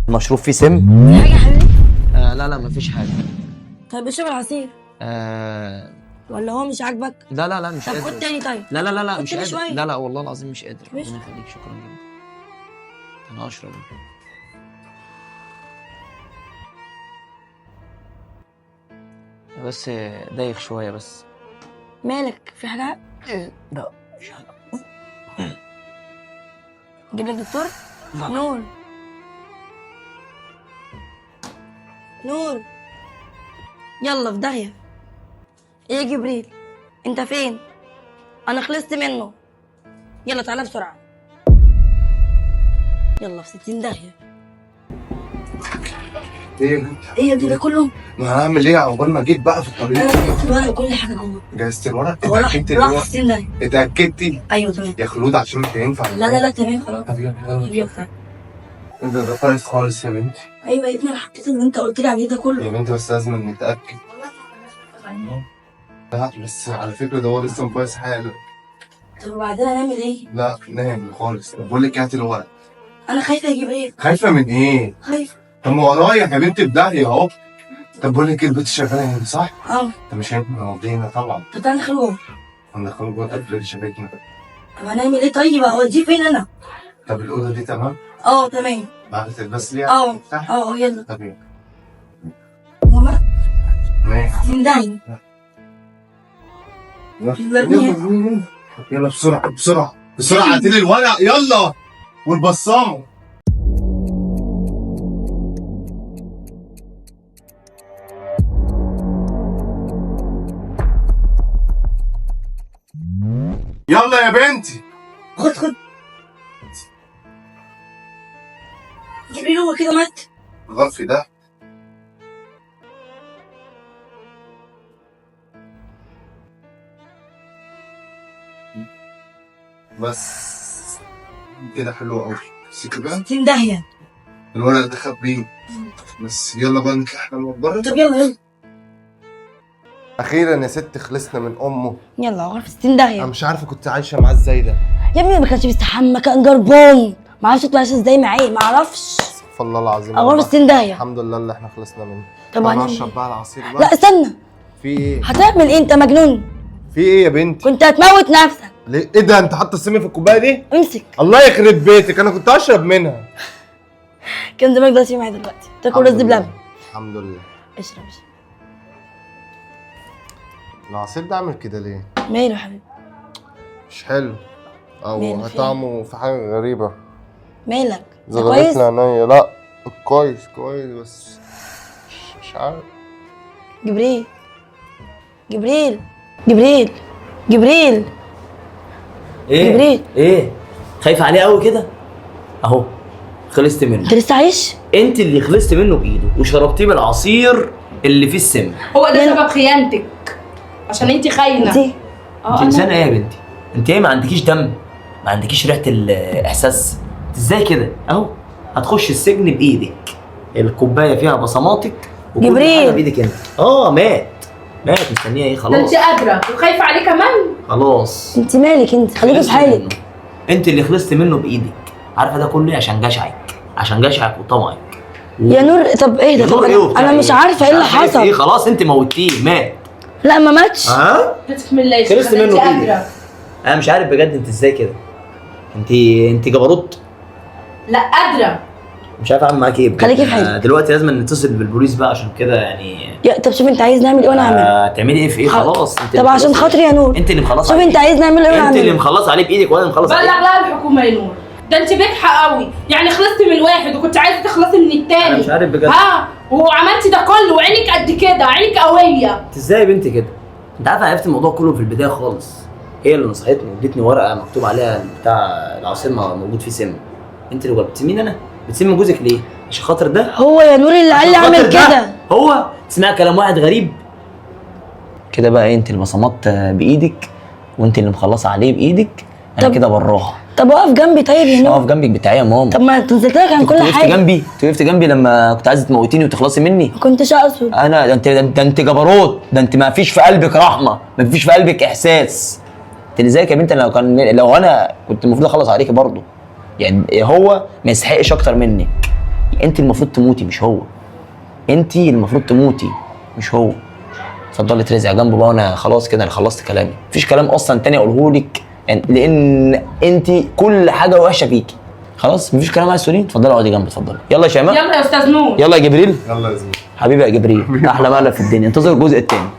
المشروب فيه سم؟ في حاجة يا حبيبي؟ لا لا مفيش حاجة. طيب اشرب العصير. ولا هو مش عاجبك؟ لا لا لا مش طب قادر. خد تاني. طيب لا لا لا لا خد مش تاني قادر. شوية. لا لا والله العظيم مش قادر. مش- ربنا يخليك، شكرا جدا. انا هشرب. بس دايخ شوية بس. مالك، في حاجة؟ لا مش حاجة. اجيب لك دكتور؟ لا. نور نور، يلا في داهية. ايه يا جبريل، انت فين؟ انا خلصت منه. يلا تعالى بسرعة. يلا في 60 داهية. ايه يا بنتي؟ ايه يا ابني ده كله؟ ما انا هعمل ايه عقبال ما جيت بقى في الطريق؟ انا جبت الورق وكل حاجة جوه. جهزت الورق؟ هو راح اتأكدتي راح ان هو في 60 داهية. اتأكدتي؟ ايوه تمام. يا خلود عشان مش هينفع. لا لا لا تمام خلاص. طب يلا يلا. يلا. انت ده كويس خالص يا بنتي. ايوه يا ابني، انا حطيت اللي انت قلت لي عليه ده كله. يا بنتي بس لازم نتأكد. لا بس على فكرة ده هو لسه مبايظ حالا. طب وبعدين هنعمل ايه؟ لا نام خالص. طب بقول لك هاتي الورق. انا خايفة يا جبريل. خايفة من ايه؟ خايفة. طب ما ورايا يا بنتي في داهية اهو. طب بقول لك ايه، البنت شغالة هنا صح؟ اه. طب مش هينفع نودينا طبعا. طب تعالى ندخل جوه. هندخله جوه قبل شباكنا. طب هنعمل ايه طيب؟ اوديه فين انا؟ طب الأوضة دي تمام؟ اه تمام. بعد تلبس لي اه. تفتح؟ اه يلا. طب يلا. ماما ماشي. من داهية. يلا يلا يلا بسرعة بسرعة بسرعة، هاتيلي الورق يلا والبصامة. يلا يا بنتي. خد خد. جبريل هو كده مات؟ الغرف ده بس كده حلو قوي. بس بقى 60 داهية. الورق ده خبيه بس. يلا بقى نطلع احنا من بره. طب يلا يلا. اخيرا يا ست خلصنا من امه. يلا غرفة 60 داهية. انا مش عارفه كنت عايشه معاه ازاي ده. يا ابني ما كانش بيستحمى، كان جربان. ما اعرفش كنت عايشة ازاي معاه، ما اعرفش. استغفر الله العظيم. غرفة 60 داهية. الحمد لله اللي احنا خلصنا منه. طب انا هنعمل اشرب إيه؟ بقى العصير بقى. لا استنى، في ايه؟ هتعمل ايه؟ انت مجنون؟ في ايه يا بنتي؟ كنت هتموت نفسك. ليه؟ ايه ده، انت حاطه السم في الكوباية دي؟ امسك. الله يخرب بيتك، انا كنت اشرب منها. كان زمانك دلوقتي معايا دلوقتي تاكل رز بلبن. الحمد لله. اشرب اشرب. العصير ده عامل كده ليه؟ ماله يا حبيبي؟ مش حلو، او ماله في إيه؟ طعمه في حاجة غريبة. مالك؟ انت كويس؟ زغلتنا عينيا. لا كويس كويس بس مش عارف. جبريل جبريل جبريل جبريل. ايه جبريل. ايه خايفة عليه قوي كده؟ اهو خلصت منه. انت لسه عايش؟ انت اللي خلصت منه بايده وشربتيه بالعصير اللي فيه السم. هو ده سبب خيانتك، عشان انت خاينه. انت انت انسانه ايه يا بنتي؟ انت ايه، ما عندكيش دم؟ ما عندكيش ريحه الاحساس؟ انت ازاي كده؟ اهو هتخش السجن بايدك، الكوباية فيها بصماتك وكل جبريل. حاجة بايدك انت. مات مات. مستنيه ايه؟ ده خلاص انت قادرة وخايفة عليه كمان. خلاص. انت مالك؟ انت خليكي في خلصت حالك. منه. انت اللي خلصت منه بايدك. عارفه ده كله عشان جشعك، عشان جشعك وطمعك. يا نور طب ايه ده؟ يا نور طب ايه انا, وبتاع أنا مش ايه؟ عارفه ايه اللي مش عارفة ايه حصل. خلاص انت موتيه، مات. لا ما ماتش. ها؟ بسم الله يا شيخة، خلصت ده انت منه بإيدك. قادرة. انا مش عارف بجد انت ازاي كده. انت جبروت. لا قادرة. مش عارف اعمل معاك ايه بجد. خليكي في حالك. أنا دلوقتي لازم نتصل بالبوليس بقى عشان كده يعني. يا طب شوف انت عايز نعمل ايه وانا اعمله. تعملي ايه في ايه؟ خلاص انت طب اللي عشان مخلصة. خاطري يا نور. انت اللي مخلصة شوف عليه. انت عايز نعمل ايه وانا انت اللي اعمله. مخلصة عليه بايدك وانا اللي مخلص عليه. بلغ لها الحكومة يا نور، ده انت بجحه قوي، يعني خلصتي من واحد وكنت عايزه تخلصي من التاني. انا مش عارف بجد. ها وعملتي ده كله وعينك قد كده، عينك قوية. انت ازاي يا بنتي كده؟ انت عارفه عرفت الموضوع كله في البداية خالص. هي اللي نصحتني وادتني ورقة مكتوب عليها بتاع العصير موجود فيه سم. انت اللي بتسميني انا؟ بتسمي جوزك ليه؟ عشان خاطر ده؟ هو يا نور اللي قال لي عشان خاطر اعمل ده؟ كده. هو تسمع كلام واحد غريب كده بقى. انت اللي بصمات بايدك وانت اللي مخلصة عليه بايدك. انا طب- كده براها. طب اقف جنبي طيب يا نور. اقف جنبك بتاعي يا ماما. طب ما انت نزلت لك عن انت كل وقفت حاجة. جنبي، انت وقفت جنبي لما كنت عايزه تموتيني وتخلصي مني. ما كنتش اقصد. انا ده انت ده انت جبروت، ده انت ما فيش في قلبك رحمه، ما فيش في قلبك احساس. انت ازيك يا بنت؟ لو كان لو انا كنت المفروض اخلص عليكي برضه. يعني هو ما يستحقش اكتر منك. انت المفروض تموتي مش هو. انت المفروض تموتي مش هو. اتفضلي ترزع جنبه بقى، وانا خلاص كده انا خلصت كلامي، مفيش كلام اصلا تاني اقوله لك، لان انت كل حاجة وحشة فيكي. خلاص مفيش كلام عايز تقوليه، اتفضلي اقعدي جنبي، اتفضلي. يلا يا شيماء، يلا يا استاذ نور، يلا يا جبريل، يلا يا زميلي حبيبي يا جبريل، احلى مقلب في الدنيا. انتظر الجزء الثاني.